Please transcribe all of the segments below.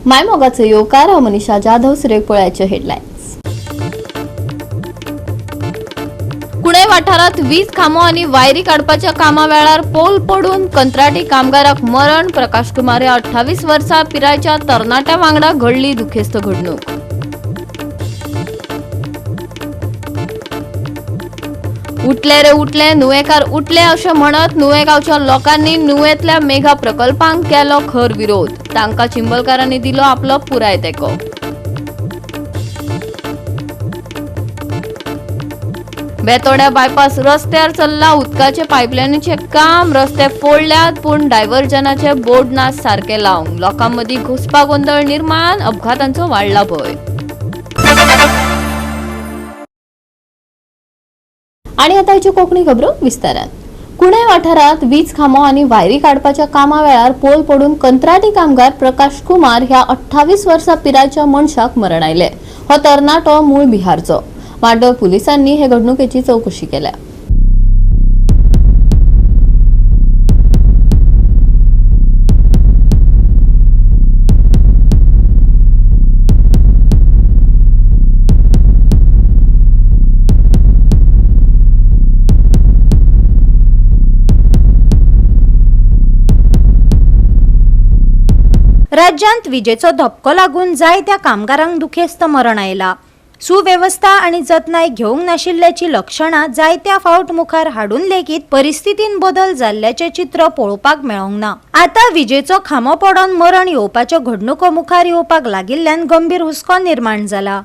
मायमोगाचो येवकार. हांव मनीषा जाधव. सुरेख पळयाचे हेडलायन्स. कुणे वाठारात वीज खांबो आनी वायरी काडपाच्या कामा वेळार पोल पडून कंत्राटी कामगाराक मरण. प्रकाश कुमार ह्या 28 वर्सां पिरायेच्या तरणाट्या वांगडा घडली दुखेस्त घडणूक. उठले रे उठले नुवेकार उठले अशें म्हणत नुवे गांवच्या लोकांनी नुवेंतल्या मेघा प्रकल्पांक केलो खर विरोध. तांकां चिंबलकारांनी दिलो आपलो पुराय तेंको. बेतोड्या बायपास रस्त्यार चल्ला उदकाचे पायपलायनीचे काम. रस्ते फोडल्यात पूण डायव्हर्जनाचे बोर्ड ना सारके लावंक. लोकां मदीं घुस्पा गोंदळ निर्माण. अपघातांचो वाडला भंय. आणि आता ह्यो कोंकणी खबरो विस्तारान. कुणे वाठारात वीज खांबो आनी वायरी काडपाच्या कामा वेळार पोल पडून कंत्राटी कामगार प्रकाश कुमार ह्या 28 वर्सां पिरायेच्या मनशाक मरण आयलें. हो तरणाटो मूळ बिहारचो. मांडोळ पुलिसांनी हे घडणुकेची चौकशी केल्या. राज्यांत विजेचो धपको लागून जायत्या कामगारांक दुखेस्त मरण आयला. सुवेवस्था आनी जतनाय घेवंक नाशिल्ल्याची लक्षणां जायत्या फावट मुखार हाडून लेगीत परिस्थितीन बदल जाल्ल्याचें चित्र पळोवपाक मेळोंक ना. आतां विजेचो खांबो पडोन मरण येवपाच्यो घडणुको मुखार येवपाक लागिल्ल्यान गंभीर हुस्को निर्माण जाला.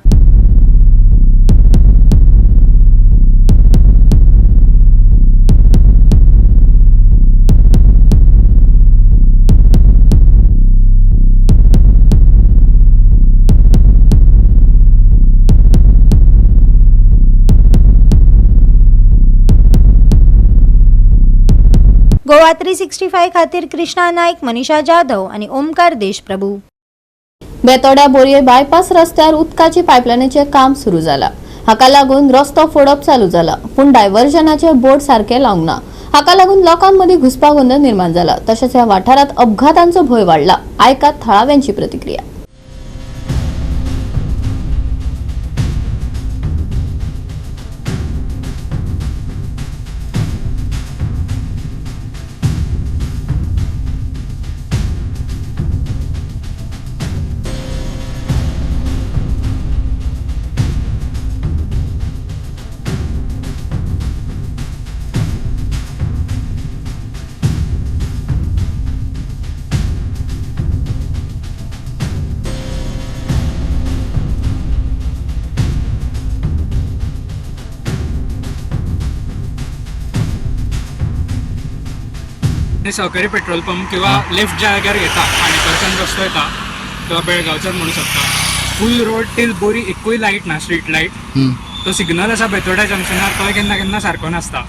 गोवा 365 खातीर कृष्णा नाईक, मनीषा जाधव आणि ओमकार देशप्रभू. बेतोड्या बोरये बायपास रस्त्यार उदकाची पायपलायनीचें काम सुरू जाला. हाका लागून रस्तो फोडप चालू जाला, पूण डायव्हर्जनाचे बोर्ड सारके लावंक ना. हाका लागून लोकां मदीं घुस्पागोंदळ निर्माण जाला. तशेंच ह्या वाठारांत अपघातांचो भंय वाडला. आयकात थळाव्यांची प्रतिक्रिया. सहकारी पेट्रोल पंप किंवा लेफ्ट ज्या जाग्यार येता खांडेपारच्यान रस्तो येता किंवा बेळगांवच्यान म्हणू शकता, फूल रोड टील बोरी एकूय लायट ना, स्ट्रीट लायट. तो सिग्नल आसा बेतोड्या जंक्शनार, तोय केन्ना केन्ना सारको नासता.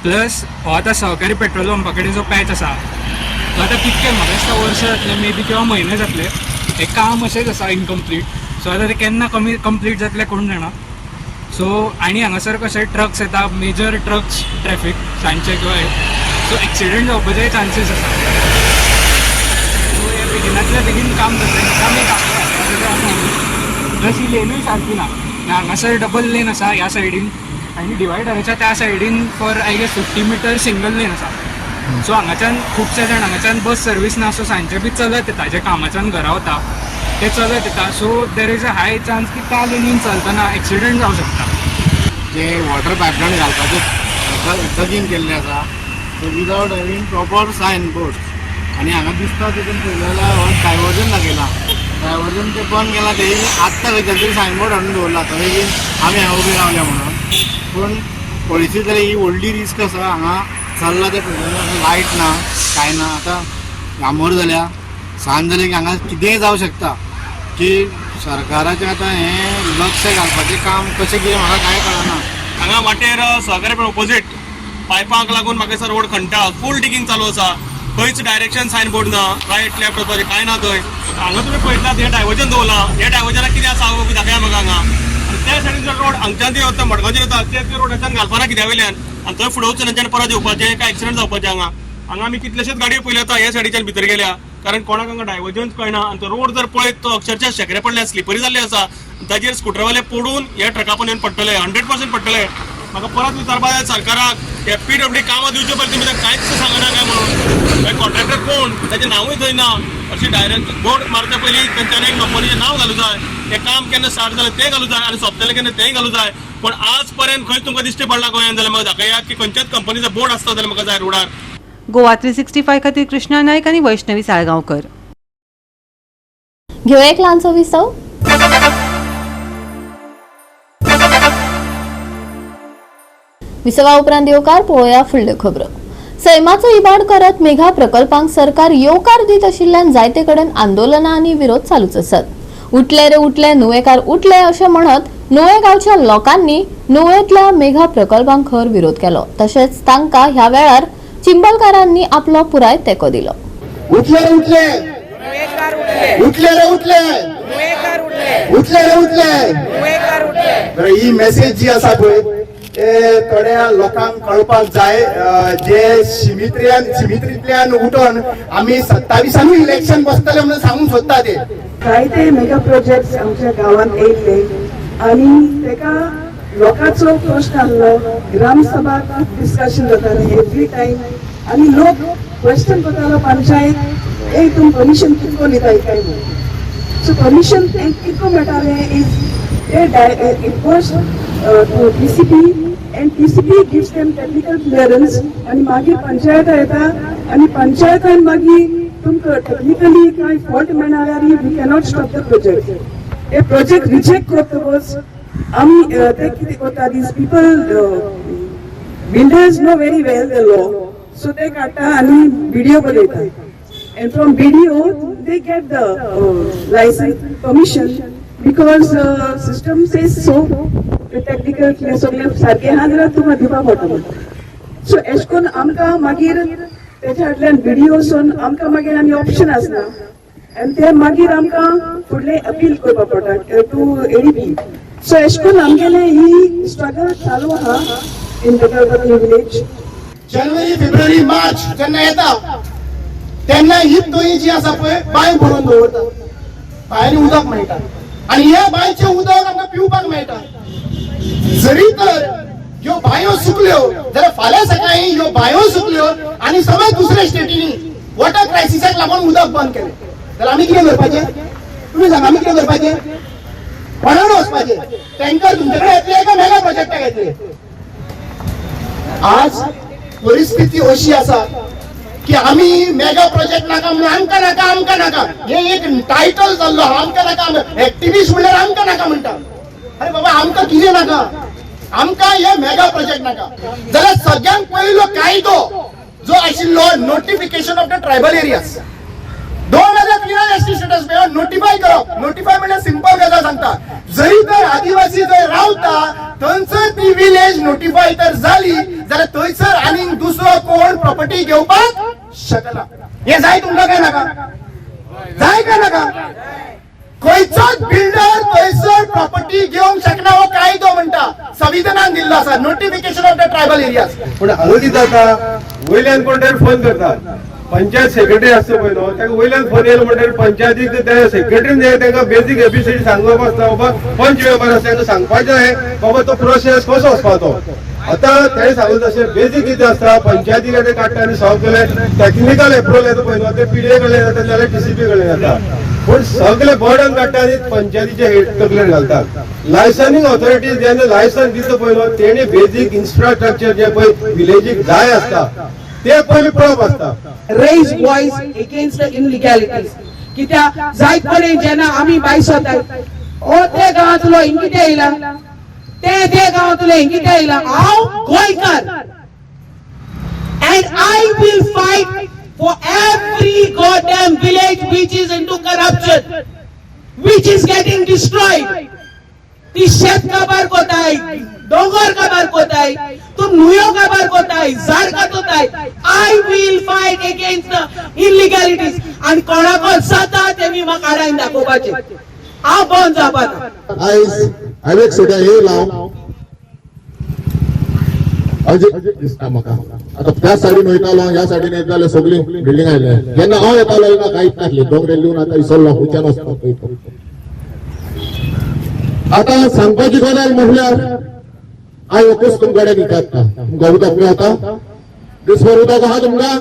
प्लस हो आतां सहकारी पेट्रोल पंपा कडेन जो पॅच आसा तो आतां कितके म्हाका दिसता वर्सां जातले मे बी किंवा म्हयने जातले, हें काम अशेंच आसा इनकम्प्लीट. सो आतां तें केन्ना कमी कंप्लीट जातलें कोण जाणा. सो आनी हांगासर कशें ट्रक्स येता, मेजर ट्रक्स ट्रॅफीक सांजचे किंवा सो एक्सिडंट जावपाचे चान्सीस आसा. सो हे बेगिनातल्या बेगीन काम जातलें. काम एक आसा, प्लस ही लेनूय सारकी ना. हांगासर डबल लेन आसा ह्या सायडीन आनी डिवायडराच्या त्या सायडीन for I guess 50 meter single lane आसा. सो हांगाच्यान खुबशे जाण, हांगाच्यान बस सर्वीस ना, सो सांजचे बी चलत येता, जे कामाच्यान घरा वता ते चलत येता. So there is a high chance की त्या लेनीन चलतना एक्सिडंट जावं शकता. जे वॉटर पायपलायन घालपाचें डगींग केल्लें आसा, so without having proper sign board. आनी हांगा दिसता तितून पळयलें जाल्यार हो डायवर्जन दाखयला, डायवर्जन ते बंद केला. ते आत्तां खंयच्या तरी सायन बोर्ड हाडून दवरला थंय बी आमी हांगा उबी रावल्या म्हणून. पूण पळयशी जाल्यार ही व्हडली रिस्क आसा. हांगा चल्ला तें पळयलें जाल्यार लायट ना, कांय ना. आतां डांबर जाल्या, सांज जाली की हांगा कितेंय जावं शकता. की सरकाराचें आतां हें लक्ष घालपाचें काम कशें कितें म्हाका कांय कळना. हांगा वाटेर सहकारी ऑपोजीट पायपांक लागून म्हाका दिसता रोड खणटा. फूल डिगींग चालू आसा, खंयच डायरेक्शन सायन बोर्ड ना, रायट लेफ्ट वचपाचें कांय ना थंय. हांगा तुमी पळयतात हें डायवर्जन दवरलां, हे डायवर्जनाक कितें आसा हांव दाखया म्हाका हांगा. आनी त्या सायडीन जो रोड हांगच्यान वता मडगांवच्यान वता ते रोडाच्यान घालपाना कित्या वयल्यान, आनी थंय फुडें वचून हांच्यान परत येवपाचें काय एक्सिडंट जावपाचें. हांगा हांगा आमी कितलेशेच गाडयो पळयल्या आतां ह्या सायडीच्यान भितर गेल्या. कारण कोणाक हांगा डायवर्जन कळना आनी तो रोड जर पळयत तो अक्षरशः शेकरे पडले, स्लिपरी जाल्ले आसा. ताजेर स्कुटरवाले पडून हे ट्रका पण येवन पडटले, 100% पडटले. म्हाका परत विचारपा जाय सरकाराक, हे पीडब्ल्यूडी कामां दिवचे पयलीं तुमी कांयच सांगना काय म्हणून? कॉन्ट्रॅक्टर कोण, ताचें नांवूय थंय ना. अशी डायरेक्ट बोर्ड मारच्या पयलीं तेंच्यांनी एक कंपनीचें नांव घालूं जाय, हें काम केन्ना स्टार्ट जालें तें घालूं जाय आनी सोंपतलें केन्ना तेंय घालूं जाय. पूण आज पर्यंत खंय तुमकां दिश्टी पडला गोंयांत जाल्यार म्हाका दाखयात की खंयच्याच कंपनीचो बोर्ड आसता जाल्यार म्हाका जाय रोडार. गोवा 365 खातीर कृष्णा नायक आनी वैष्णवी साळगांवकर. घेवया एक ल्हानसो विसव. विसवा उपरांत येवकार. पळोवया फुडल्यो खबरो. सैमाचो इबाड करत मेघा प्रकल्पांक सरकार येवकार दीत आशिल्ल्यान जायते कडेन आंदोलनां आनी विरोध चालूच आसात. उठले रे उठले नुवेकार उठले अशें म्हणत नुवें गांवच्या लोकांनी नुवेंतल्या मेघा प्रकल्पांक खर विरोध केलो. तशेंच तांकां ह्या वेळार चिंबलकारांनी आपलो पुराय तेंको दिलो. उठले रे उठले, उठले रे उठले, उठले रे उठले. बरं, ही मेसेज जी आसा पळय ते थोड्या लोकांक कळपाक जाय, जे शिमित्रींतल्यान उठोन आमी 27आनूय इलेक्शन बसतले म्हणून सांगूंक सोदता ते. जायते मेगा प्रोजेक्ट्स आमच्या गांवांत येयल्ले आनी तेका लोकांचो प्रश्न आहलो. ग्रामसभा खूब डिस्कशन जातालें एवरी टायम आनी लोक क्वेश्चन करतालो पंचायत, ए तुमी परमिशन कितको दिताय काय म्हणून. सो परमिशन ते कितको मेळटालें is ते it goes to TCP and TCP gives them technical clearance आनी मागीर पंचायत येता आनी पंचायतान मागीर तुमकां टेक्निकली कांय फॉल्ट मेळना जाल्यार we cannot stop the project. हे प्रोजेक्ट रिजेक्ट करतकच आमी ते कितें करता, these people, builders know very well the law, so ते काडटा आनी बीडीओ बरयता and from BDO they get the license permission because system says so. Technical सगळें सारकें आहा जाल्यार तुमकां दिवपा पडटा म्हणटा. सो एश कोन्न आमकां मागीर तेच्या फाटल्यान बीडीओ वचून आमकां मागीर आनी ऑप्शन आसना आनी ते मागीर आमकां फुडलें अपील करपा पडटा टू एडीबी. सो एश कोन्न आमगेलें ही स्ट्रगल चालू आहा इन बेतालबाती विलेज. जानेवारी, फेब्रुवारी, मार्च जेन्ना येता तेन्ना ही तळी जी आसा पळय बांय भरून दवरता. बांयांनी उदक मेळटा आनी ह्या बांयचें उदक आमकां पिवपाक मेळटा. जरी तर ह्यो बांयो सुकल्यो जाल्यार फाल्यां सकाळी ह्यो बांयो सुकल्यो आनी सगळे दुसऱ्या स्टेटींनी वॉटर क्रायसिसाक लागून उदक बंद केलें जाल्यार आमी कितें करपाचें? तुमी सांगा, आमी कितें करपाचें? कोणा कडेन वचपाचें? टँकर तुमचे कडेन येतले काय मेगा प्रोजेक्टाक येतले? आज परिस्थिती अशी आसा की आमी मेगा प्रोजेक्ट नाका म्हणून आमकां नाका, आमकां नाका, हे एक टायटल जाल्लो, आमकां नाका. एक्टिविस्ट म्हणल्यार आमकां नाका म्हणटा. अरे बाबा, आमकां कितें नाका? आमकां हे मेगा प्रोजेक्ट नाका जाल्यार सगळ्यांत पयलो कायदो जो आशिल्लो, notification of the tribal areas, 2013 ST status notify करप. नोटिफाय म्हणल्यार सिंपल गजाल सांगता, जरी तर आदिवासी जर रावता थंयसर ती विलेज नोटिफाय तर जाली जाल्यार थंयसर आनीक दुसरो कोण प्रॉपर्टी घेवपाक शकना. हे जाय तुमकां काय नाका? जाय काय नाका? खंयचोच बिल्डर थंयसर प्रॉपर्टी घेवंक शकना हो कायदो म्हणटा, संविधानान दिल्लो आसा, notification of the tribal areas. पूण हांगा कितें जाता, वयल्यान कोण तरी फोन करता. पंचायत सेक्रेटरी आसता पळय न्हू, ताका वयल्यान फोन येयलो म्हणटकीर पंचायतीक त्या सेक्रेटरीन जे तांकां बेजीक एबीसीडी सांगप आसता. बाबा, पंच मेंबर आसता, तांकां सांगपाचें आहे बाबा तो प्रोसेस कसो वचपाचो. आतां तेणें सांगलें तशें बेजीक कितें आसता, पंचायती कडेन काडटा आनी सगळे टेक्निकल एप्रुवल येता पळय न्हू, ते पीडीए कडल्यान जाता जाल्यार टीसीपी कडल्यान जाता. पूण सगळे बर्डन काडटा आनी पंचायतीचे हेड तकलेर घालतात. लायसनिंग ऑथॉरिटी जेन्ना लायसन दिता पळय न्हू, तेणी बेजीक इन्फ्रास्ट्रक्चर जे पळय विलेजीक जाय आसता ते पयलीं पळोवप आसता. Raise voice against the illegalities. कित्याक जायत कडेन जेन्ना आमी भायस वताय, ओ ते गांवांतलो हिंग कितें येयला, ते ते गांवांतलो हिंग कितें येयला. हांव गोंयकार and I will fight for every goddamn village which is into corruption, which is getting destroyed. ती शेत काबार कोताय, डोंगर काबार कोताय, तूं न्हंयो काबार कोताय, झाड कातोताय. I will fight against the illegalities आनी कोणाक जाता तेमी म्हाका काडायन दाखोवपाचें. हांव बंद जावपाना. आयज हांवें सद्या येयला हांव अजय दिसता म्हाका. आता त्या सायडीन वयतालो, ह्या सायडीन येत जाल्यार सगळी बिल्डिंग आयले. जेन्ना हांव येतालो हिंगा कांयच नासलें, दोंगरे लिवन आतां इसरलो खंयच्यान वचपाक पळयतो. आतां सांगपाची गजाल म्हणल्यार हांव एकूच तुमकां कडेन विचारता, तुमकां उदक मेळटा? दिसभर उदक आहा तुमकां?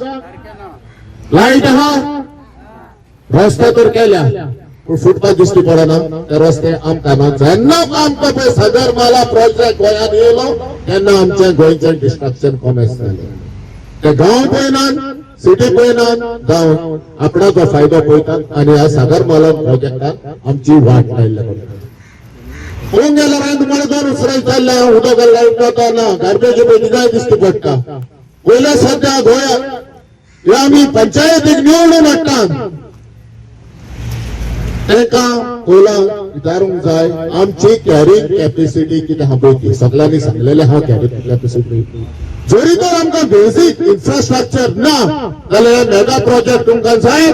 लायट आहा? रस्ते तर केल्या पूण फुटपाथ दिश्टी पडना. ते रस्ते आमकां ना. जेन्ना आमकां पळय सागरमाला प्रोजेक्ट गोंयांत येयलो तेन्ना आमचें गोंयचें डिस्ट्रक्शन कॉमेस जालें. ते गांव पळयनात, सिटी पळयनात, गांव आपणाचो फायदो पळयतात आनी ह्या सागरमाला प्रोजेक्टान आमची वाट लायिल्ल्या पडटा. पळोवंक गेल्यार हांवें तुम्हाला दोन उसरां विचारल्या, उदक लायट वता ना, गार्बेज पयलीं जाय दिश्टी पडटा. पयल्या सद्या गोंयांत ह्या आमी पंचायतीक निवडून हाडटात तांकां कोला विचारूंक जाय आमची कॅरिंग कॅपेसिटी कितें आहा पळय ती. सगळ्यांनी सांगलेलें आहा कॅरिंग कॅपेसिटी. जरी तर आमकां बेजीक इन्फ्रास्ट्रक्चर ना जाल्यार मेगा प्रोजेक्ट तुमकां जाय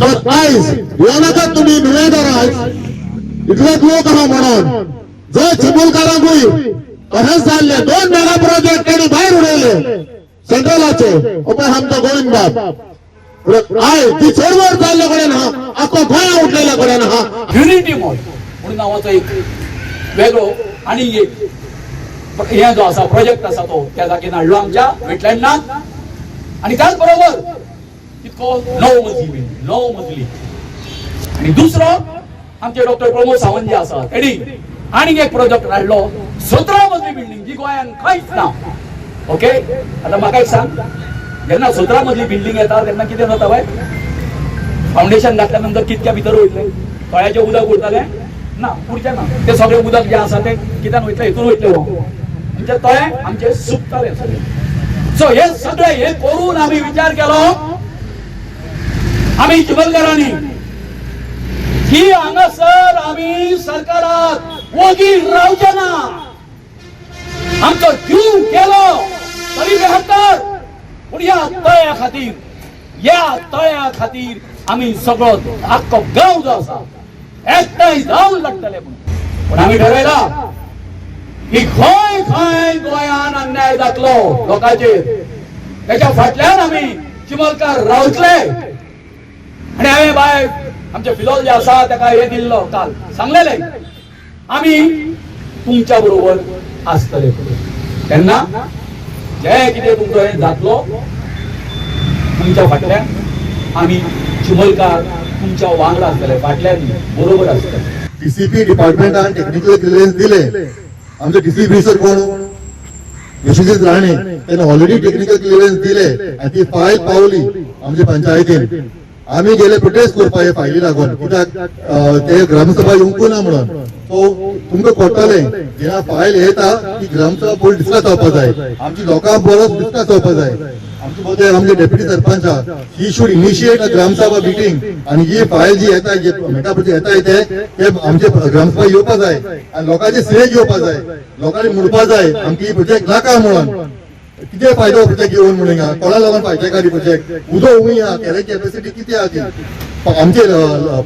तर आयज येवनाकात तुमी नुवेदार, आयज इतलेच लोक आहा म्हणून जंय चिमुलकारांकूय तशेंच जाल्लें. 2 मेगा प्रोजेक्ट तांणी भायर उडयले सेंट्रलाचे. पळय आमचो गोविंद बाब आयज ती चळवळ जाल्ले कडेन आहा, आख्खो गोंया उठलेल्या कडेन आहा. युनिटी मॉल म्हणून नांवाचो एक वेगळो आनी एक हे जो आसा प्रोजेक्ट आसा तो त्या जागेन हाडलो आमच्या वेटलँडाक. आनी त्याच बरोबर तितको 9 मजली बिल्डिंग, 9 मजली. आनी दुसरो आमचे डॉक्टर प्रमोद सावंत जे आसा तेणी आनीक एक प्रोजेक्ट हाडलो 17 मजली बिल्डिंग, जी गोंयांत कांयच ना. ओके, आतां म्हाका एक सांग, जेन्ना 17 मजली बिल्डिंग येता तेन्ना कितें जाता बाय? फावंडेशन घातल्या नंतर कितक्या भितर वयतलें? तळ्याचें उदक उरतलें ना, उरचें ना. तें सगळें उदक जें आसा तें कित्यान वयतलें? हितून वयतलें. हो आमचें तळें आमचें सुकतलें सगळें. सो हे सगळें हे करून आमी विचार केलो आमी चिखलकारांनी की हांगासर आमी सरकाराक वोगी रावचे ना. आमचो जीव गेलो तरी बेहत्तर, पूण ह्या तळ्या खातीर, ह्या तळ्या खातीर आमी सगळो आख्खो गांव जो आसा एकठांय जावन लडटले म्हणून. पूण आमी ठरयला की खंय खंय गोंयान अन्याय जातलो लोकांचेर तेच्या फाटल्यान आमी चिमलकार रावतले. आनी हांवें बाय आमचे फिलोल जे आसा ताका हे दिल्लो काल सांगलेले आमी तुमच्या बरोबर आसतले तेन्ना जे कितें तुमचो हे जातलो तुमच्या फाटल्यान आमी चिमलकार तुमच्या वांगडा आसतले, फाटल्यान बरोबर आसतले. डीसीपी डिपार्टमेंटान टेक्निकल क्लियरन्स दिले. आमचे डीसीपी सर कोण, विश्वजीत राणे, त्यांनी ऑलरेडी टेक्निकल क्लियरन्स दिले आनी ती फायल पावली आमच्या पंचायतीन. आमी गेले प्रोटेस्ट करपाक हे फायली लागून, कित्याक ते ग्रामसभा येवंकू ना म्हणून. सो तुमकां कळटलें जेन्ना फायल येता ती ग्रामसभा पयलीं डिस्कस जावपा जाय, आमची लोकां बरोबर डिस्कस जावपा जाय. आमचे बोते आमचे डेप्युटी सरपंच आहा, he should initiate a gram sabha meeting आनी ही फायल जी येता, जे मेगा प्रोजेक्ट येता ते आमचे ग्रामसभा येवपा जाय आनी लोकांचे से घेवपा जाय, लोकांनी म्हणपा जाय आमकां ही प्रोजेक्ट नाका म्हणून. कितें फायदो प्रोजेक्ट घेवन म्हणून हिंगा कोणा लागून फायदे प्रोजेक्ट उदक हुंय आहा, कॅरिंग कॅपेसिटी कितें आहा ती, आमचे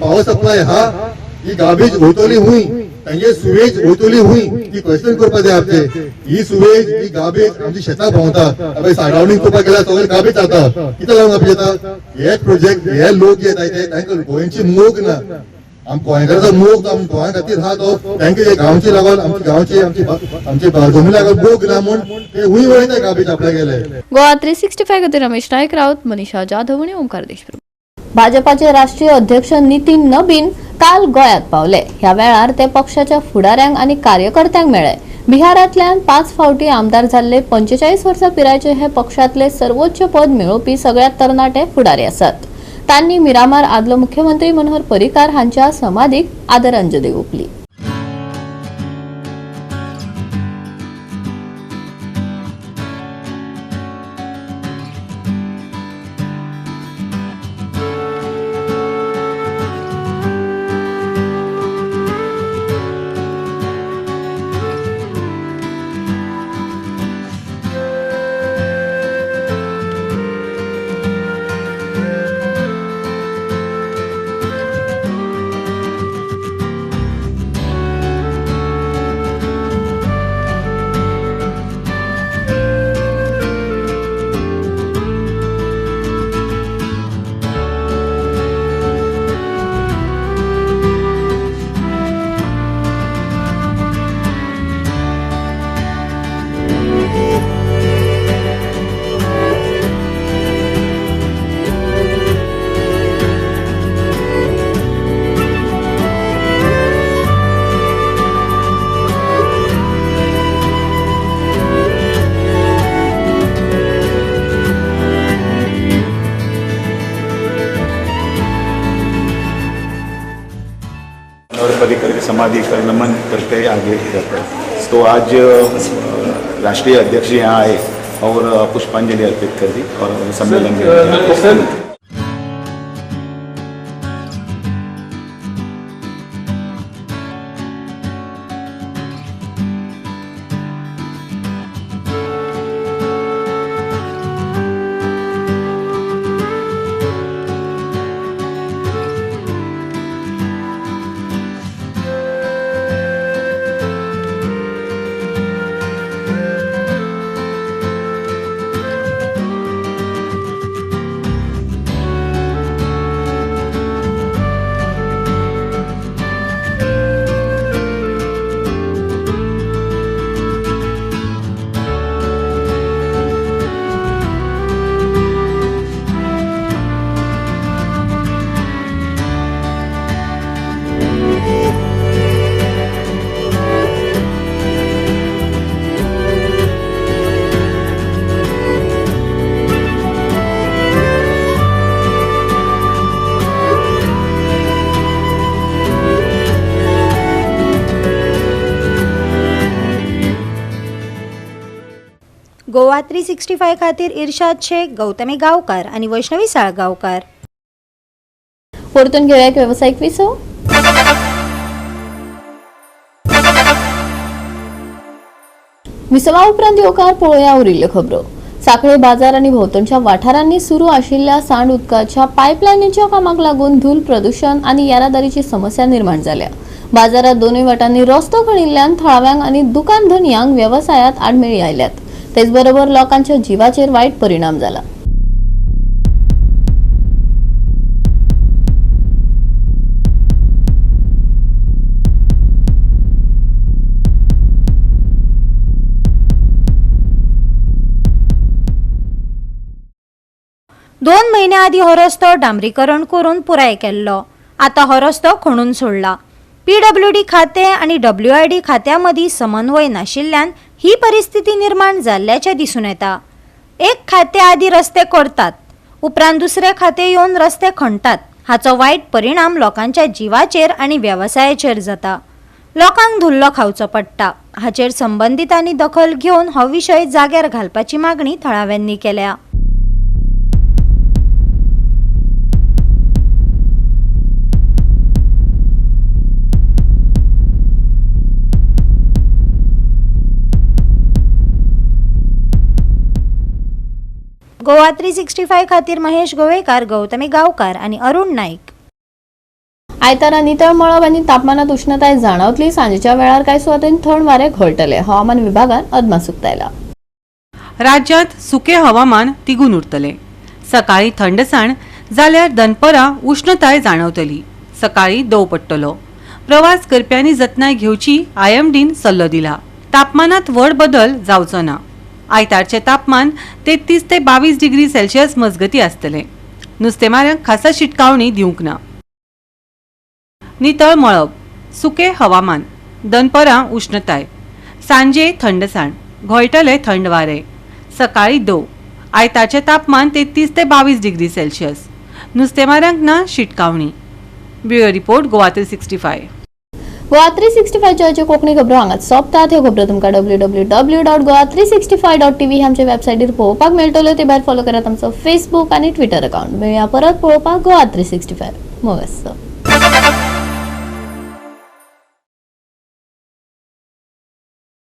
पावर सप्लाय आहा, ही गार्बेज वयतली हुंय, तांगे सुवेज वयतली हुंय, ती क्वेश्चन करपा जाय आमचे. ही सुवेज ही गार्बेज आमची शेतां भोंवता, सारावंडींग करपाक गेल्यार सगळें गार्बेज जाता. कितें लागून गार्बेज जाता? हे प्रोजेक्ट हे लोक जे येता ते तांकां गोंयची मोग ना, आम गोंयकाराचो मोग आम गोंया खातीर आहा तो तांकां गांवची लागून आमची गांवची आमची आमची जमनी लागून मोग ना म्हूण ते हुंय वयता गार्बेज आपल्या गेले. गोवा 365 खातीर रमेश नायक राऊत, मनीषा जाधव आनी ओंकार देशप्रभू. भाजपाचे राष्ट्रीय अध्यक्ष नितीन नबीन काल गोंयांत पावले. ह्या वेळार ते पक्षाच्या फुडाऱ्यांक आनी कार्यकर्त्यांक मेळ्ळे. बिहारांतल्यान 5 फावटी आमदार जाल्ले 45 वर्सां पिरायेचे हे पक्षांतले सर्वोच्च पद मेळोवपी सगळ्यात तरणाटे फुडारी आसात. तांणी मिरामार आदलो मुख्यमंत्री मनोहर पर्रीकार हांच्या समाधीक आदरांजली ओंपली. समाधि कर नमन करते आगे जाते हैं। तो आज राष्ट्रीय अध्यक्ष यहाँ आए और पुष्पांजलि अर्पित कर दी और सम्मेलन में गोवा 365 खातीर इर्शाद शेख, गौतमी गांवकार आनी वैष्णवी साळगांवकार. परतून घेऊया एक वेवसायीक विसव. विसवा उपरांत येवकार पळोवया उरिल्ल्यो खबरो. साखळे बाजार आनी भोंवतणच्या वाठारांनी सुरू आशिल्ल्या सांड उदकाच्या पायपलायनीच्या कामाक लागून धूल प्रदूशण आनी येरादारीची समस्या निर्माण जाल्या. बाजारात दोनूय वाटांनी रस्तो खणिल्ल्यान थळाव्यांक आनी दुकान धनयांक वेवसायात आडमेळी आयल्यात. तेचबरोबर लोकांच्या जिवाचेर वायट परिणाम जाला. दोन म्हयन्या आदीं हो रस्तो डांबरीकरण करून पुराय केल्लो. आतां हो रस्तो खणून सोडला. पीडब्ल्यूडी खातें आनी डब्ल्यूआयडी खात्या मदीं समन्वय नाशिल्ल्यान ही परिस्थिती निर्माण जाल्ल्याचें दिसून येता. एक खातें आदीं रस्ते करतात, उपरांत दुसरें खातें येवन रस्ते खणटात. हाचो वायट परिणाम लोकांच्या जिवाचेर आनी वेवसायाचेर जाता. लोकांक धुल्लो खावचो पडटा. हाचेर संबंदितांनी दखल घेवन हो विशय जाग्यार घालपाची मागणी थळाव्यांनी केल्या. गोवा 365 खातीर महेश गोवेकार, गौतमी गांवकार आनी अरुण नाईक. आयतारा नितळ मळब आनी तापमानात उष्णताय जाणवतली. सांजेच्या वेळार कांय सुवातेन थंड वारें घोळटले. हवामान विभागान अदमास उक्तायला. राज्यांत सुके हवामान तिगून उरतले. सकाळी थंडसाण जाल्यार दनपरां उष्णताय जाणवतली. सकाळी दव पडटलो. प्रवास करप्यांनी जतनाय घेवची आयएमडीन सल्लो दिला. तापमानात व्हड बदल जावचो ना. आयतारचें तापमान 33 ते 22 डिग्री सेल्सियस मजगती आसतलें. नुस्तेमाऱ्यांक खासा शिटकावणी दिवंक ना. नितळ मळब, सुके हवामान, दनपरां उष्णताय, सांजे थंडसाण, घोळटले थंड वारे, सकाळी दव. आयतारचें तापमान 33 ते 22 डिग्री सेल्सियस. नुस्तेमाऱ्यांक ना शिटकावणी. Bureau report, Goa 365. Goa 365 Konkani खबरो हांगाच सोंपतात. ह्यो खबरो तुमकां www.goa365.tv ह्या आमच्या वेबसायटीर पळोवपाक मेळटल्यो. ते भायर फॉलो करात आमचो फेसबूक आनी ट्विटर अकाउंट. मेळया परत पळोवपाक गोवा 365. मोग आसता.